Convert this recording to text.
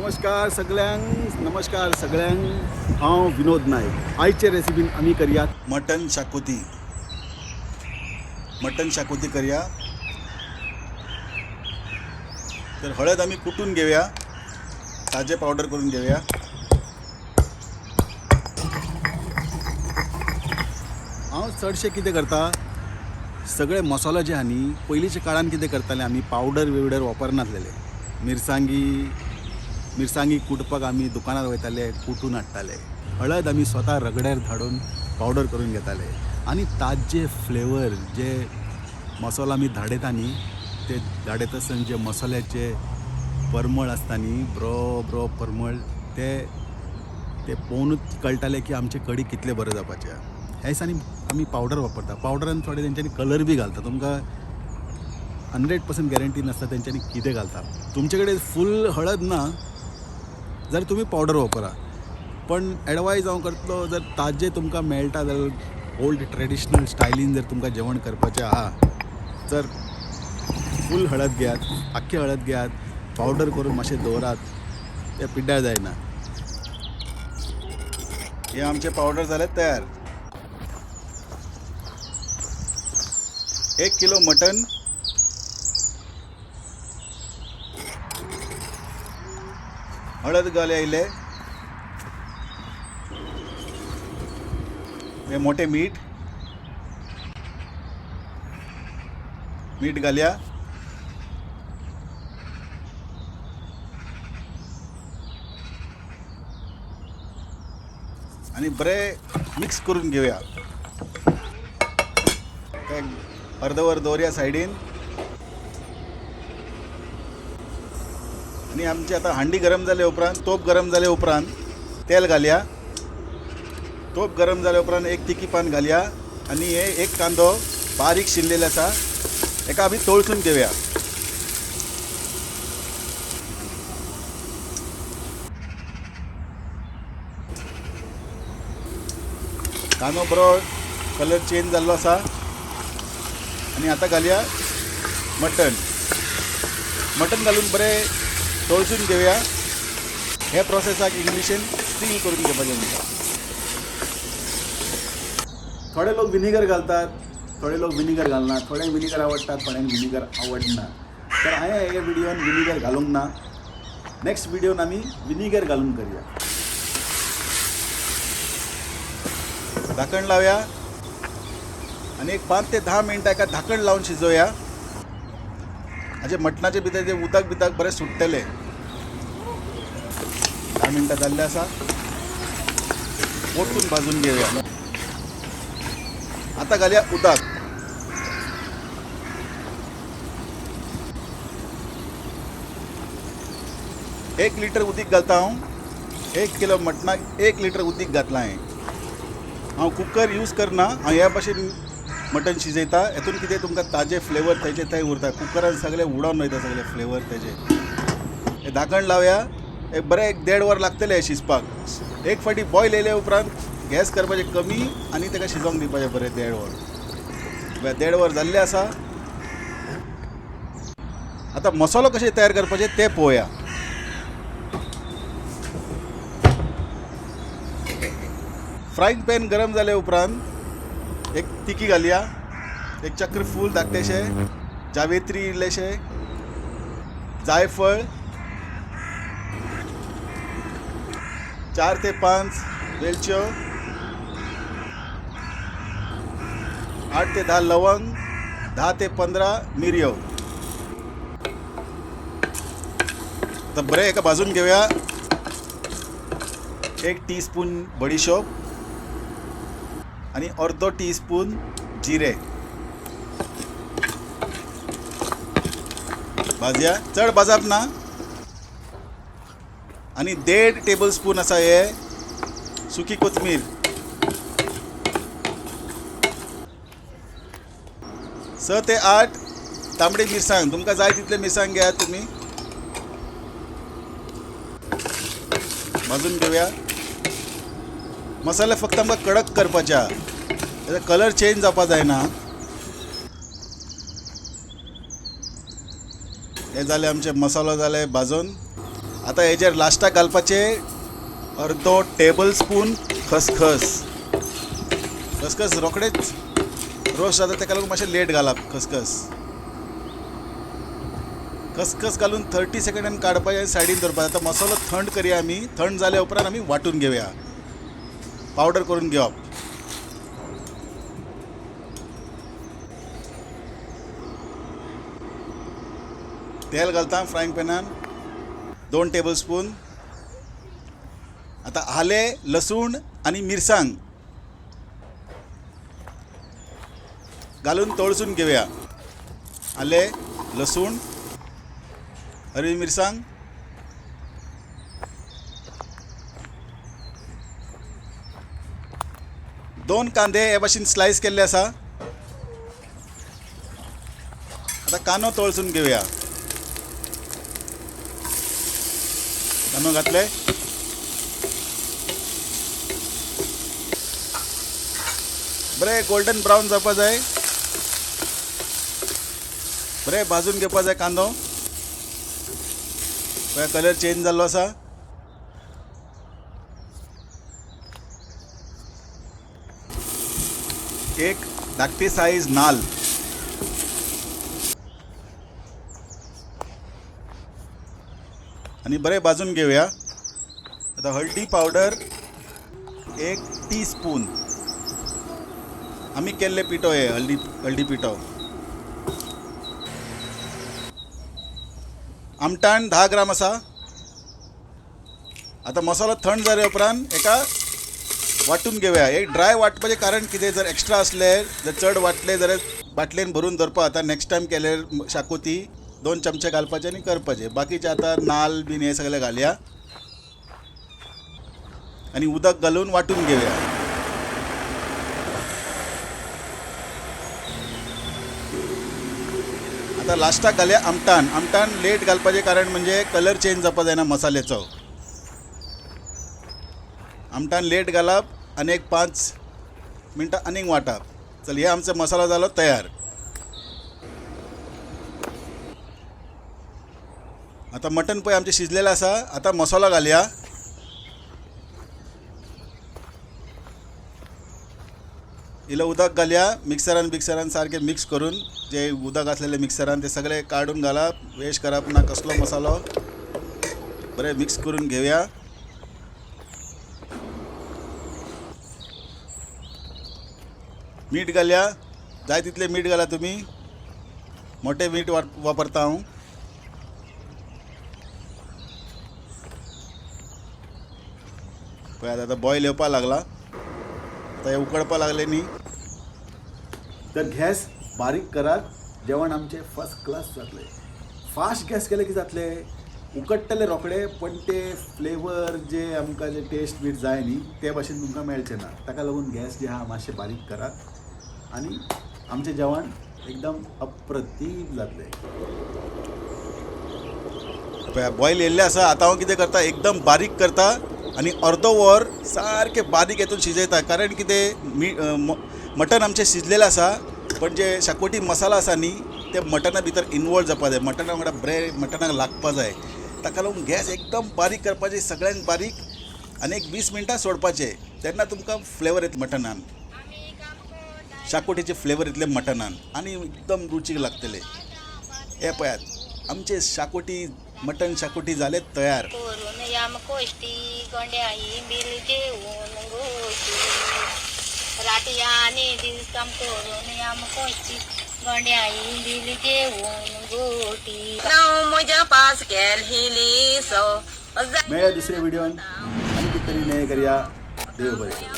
नमस्कार सगळ्यांक, नमस्कार सगळ्यांक. हांव विनोद नायक. आयचे रेसिपीन आमी करया मटन शाकोती. मटन शाकोती करया. तर हळद आमी कुटून घेवया, ताजे पावडर करून घेवया. हांव चडशें कितें करता, सगळे मसालो जे आहा न्ही, पयलींच्या काळान कितें करताले आमी, पावडर बिवडर वापरनासलेले. मिरसांगी मिरसांगी कुटपाक आमी दुकानार वयताले, कुटून हाडटाले. हळद आमी स्वता रगड्यार धाडून पावडर करून घेताले आनी ताजे फ्लेवर जे मसालो आमी धाडयता न्ही, ते धाडयता आसतना जे मसाल्याचे परमळ आसता न्ही, बरो बरो परमळ, ते ते पळोवनूच कळटालें की आमचे कडी कितले बरें जावपाचें. ह्या दिसांनी आमी पावडर वापरता. पावडरान थोडे तेंच्यांनी कलर बी घालता. तुमकां 100% गॅरंटी नासता तेंच्यांनी कितें घालता. तुमचे कडेन फूल हळद ना जाल्यार तुमी पावडर वापरा, पण एडवायज हांव करतलो, जर ताजें तुमकां मेळटा जाल्यार, ओल्ड ट्रेडिशनल स्टायलीन जर तुमकां जेवण करपाचें आहा तर फूल हळद घेयात, आख्खी हळद घेयात, पावडर करून मातशें दवरात, तें पिड्ड्यार जायना. हे आमचे पावडर जाले तयार. 1 किलो मटन, हळद घालया इल्लें, हे मोठे मीठ, मीठ घालया. आणि बरें मिक्स करून घेवया. ते अर्दवर दवरया सायडीन. आनी आमची आतां हांडी गरम जाले उपरांत, तोप गरम जाले उपरांत तेल घालया. तोप गरम जाले उपरांत एक तिकी पान घालया आनी हे एक कांदो बारीक शिनलेलो आसा, हेका आमी तळसून घेवया. कांदो बरो कलर चेंज जाल्लो आसा आनी आतां घालया मटन. मटन घालून बरें तळसून घेवया. हे प्रोसेसाक इंग्लिशीन स्टील करून घेवपाचें म्हणटा. थोडे लोक विनिगर घालतात, थोडे लोक विनिगर घालना. थोड्यांक विनिगर आवडटा, थोड्यांक विनिगर आवडना. तर हांवें हे व्हिडियोन विनिगर घालूंक ना. नेक्स्ट व्हिडियोन आमी विनिगर घालून करया. धाकण लावया आनी एक 5 ते 10 मिनटां एका धाकण लावन शिजोवया. हाजे मटणाचे भितर जे उदक बिदक बरें सुट्टलें. 10 मिनटां जाल्लें आसा, परतून भाजून घेवया. आतां घालया उदक. 1 लिटर उदीक घालता हांव. 1 किलो मटणाक 1 लिटर उदीक घातलां हांवें. हांव कुकर यूज करना, हांव ह्या भाशेन मटन शिजयता. हेतून कितें तुमकां ताजे फ्लेवर तेजे थंय उरता. कुकरान सगळे उडोवन वयता सगळे फ्लेवर तेजे. हे धाकण लावया. एक बरें एक देड वर लागतलें हें शिजपाक. एक फावटी बॉयल येयले उपरांत गॅस करपाचें कमी आनी ताका शिजोवंक दिवपाचें बरें देड वर. देड वर जाल्लें आसा. आतां मसालो कशें तयार करपाचें तें पळोवया. फ्रायंग पॅन गरम जाले उपरांत एक तिकी घालया, एक चक्र फूल धाकटेशें, जावेत्री इल्लेशें, जायफळ, 4 ते 5 वेलच्यो, 8 ते 10 लवंग, 10 ते 15 मिरयो. आतां बरें एका भाजून घेवया. 1 टी स्पून बडिशोप आनी अर्दो टी स्पून जिरे भाजया. चड भाजप ना. आनी 1.5 टेबल स्पून आसा हे सुकी कोथमीर. 6 ते 8 तांबडी मिरसांग, तुमकां जाय तितले मिरसांग घेयात तुमी. भाजून घेवया. मसाले फक्त आमकां कडक करपाचे आहा, तेजो कलर चेंज जावपा जायना. हे जाले आमचे मसालो जाले भाजून. आतां हेजेर लास्टाक घालपाचे अर्दो टेबल स्पून खसखस. खसखस रोखडेच रोस्ट जाता, ताका लागून मातशें लेट घालप खसखस. खसखस घालून 30 सेकंडान काडपाचें आनी सायडीन दवरपाचें. आतां मसालो थंड करया आमी. थंड जाल्या उपरांत आमी वांटून घेवया, पावडर करून घेवप. तेल घालता फ्रायंग पॅनान 2 टेबल स्पून. आतां आलें, लसूण आनी मिरसांग घालून तळसून घेवया. आलें, लसूण, हरवी मिरसांग. दोन कांदे हे भाशेन स्लायस केल्ले आसा. आतां कांदो तळसून घेवया. कांदो घातले. बरें गोल्डन ब्रावन जावपा जाय. बरें भाजून घेवपा जाय कांदो. पळय कलर चेंज जाल्लो आसा. एक धाकटी सायज नाल, आनी बरें भाजून घेवया. आतां हळदी पावडर 1 टीस्पून. आमी केल्ले पिठो हे हळदी पिठो. आमटाण 10 ग्राम आसा. आतां मसालो थंड जाल्या उपरांत एका वांटून घेवया. एक ड्राय वांटपाचें कारण कितें, जर एक्स्ट्रा आसले, जर चड वांटले जाल्यार बाटलेन भरून दवरपा. आतां नेक्स्ट टायम केल्यार शाकोती 2 चमचे घालपाचे आनी करपाचे. बाकीचे आतां नाल बीन हे सगळे घालया आनी उदक घालून वांटून घेवया. आतां लास्टाक घालया आमटान. आमटान लेट घालपाचें कारण म्हणजे कलर चेंज जावपा जायना मसाल्याचो. आमटान लेट घालप आनी एक 5 मिनटां आनीक वांटप. चल, हे आमचो मसालो जालो तयार. आतां मटन पळय आमचें शिजलेलें आसा. आतां मसालो घालया. इल्लो उदक घालया. मिक्सरान बिक्सरान सारकें मिक्स करून जे उदक आसलेलें मिक्सरान तें सगळें काडून घालप. वेस्ट करप ना कसलो मसालो. बरें मिक्स करून घेवया. मीठ घालया. जाय तितलें मीठ घाला तुमी. मोठें मीठ वापरता हांव. पळयात आतां बॉयल येवपाक लागला. आतां हें उकडपाक लागलें न्ही. तर गॅस बारीक करात, जेवण आमचें फर्स्ट क्लास जातलें. फास्ट गॅस केले की जातलें, उकडटले रोखडे, पण ते फ्लेवर जे आमकां जे टेस्ट बीट जाय न्ही ते भाशेन तुमकां मेळचें ना. ताका लागून गॅस जे आहा मातशें बारीक करात आनी आमचें जेवण एकदम अप्रतीम जातलें. पळया बॉयल येयल्लें आसा. आतां हांव कितें करता, एकदम बारीक करता आनी अर्दो वर सारकें बारीक हेतून शिजयता. कारण कितें, मटन आमचें शिजलेलें आसा, पण जे शाकोटी मसाला आसा न्ही ते मटना भितर इनवॉल्व जावपा जाय. मटना वांगडा बरें मटनाक लागपा जाय. ताका लागून गॅस एकदम बारीक करपाची, सगळ्यांत बारीक, आनी एक 20 मिनटां सोडपाचें. तेन्ना तुमकां फ्लेवर येतले मटनान, शाकोटीचे फ्लेवर येतले मटनान आनी एकदम रुचीक लागतले. हे पळयात आमचे शाकोटी, मटन शाकोटी जाले तयार. मेळ्या दुसऱ्या व्हिडिओन आनी कितें तरी नवें करया. देव बरें करूं.